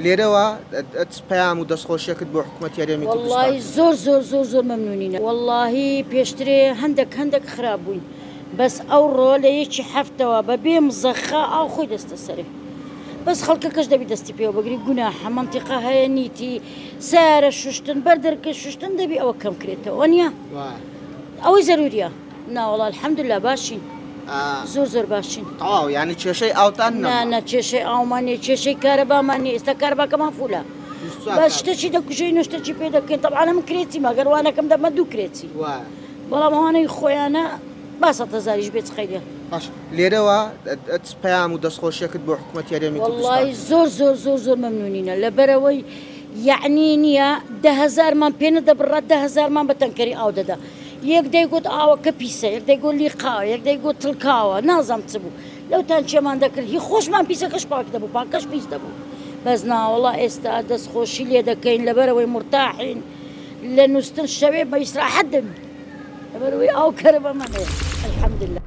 لێرەوە چ پەیام و دەستخۆشیەکت بۆ حکومەتی هەرێمی کوردستان؟ وەڵاهی زۆر زۆر زۆر زۆر مەمنونینە وەڵاهی پێشترێ هەندەک هەندەک خراپ بووین بەس ئەوڕۆ لە یەکی حەفتەوە بە بێ مزەخە ئاو خۆی دەستە سەرێ بەس خەڵکەکەش دەبی دەستی پێوە بگری گوناحە مەنتیقە هەیە نیتی سەیارە شوشتن بەردەرکە شوشتن دەبی ئەوە کەم کرێتەوە وەنیە ئەوەی زەروریە ناوەڵا الحمدللە باشین زۆر زۆر باشین. تەواو یانی کێشەی ئاوتان نەما؟ نا نا کێشەی ئاومان نیە کێشەی کارەبامان نیە ئێستا کارەباکەمان فولە بەس شتەکی دەکوژێین و شتەکی پێ دەکەین تەبعەن من کرێچیم ئەگەر وا نەکەم دەبمە دوو کرێچی بەڵام ئەوانەی خۆیانە با سەد هەزاریش بێ چ قەیدە. باش لێرەوە چ پەیام و دەستخۆشیەکت بۆ حکومەتی هەرێمی کوردستان؟ وەڵڵاهی زۆر زۆر زۆر زۆر مەمنونینە لەبەرئەوەی یەعنی نیە دە هەزارمان پێ نەدەبڕا دە هەزارمان بە تەنکەری ئاو دەدا یەک دەیگوت ئاوەکە پیسە یەک دەیگوت لیقاوە یەک دەیگوت تڵکاوە نازام چ بوو لەو تانکیەمان دەکرد هی خۆشمان پیسەکەش پاک دەبوو پاکەش پیس دەبوو بەس ناوەڵا ئێستا دەست خۆشی لێ دەکەین لەبەرەوەی مورتاحین لە نوستن شەوێ بە ئیسراحەت دەبین لەبەرەوەی ئاو کەرەبەمان هەیە الحمدللە.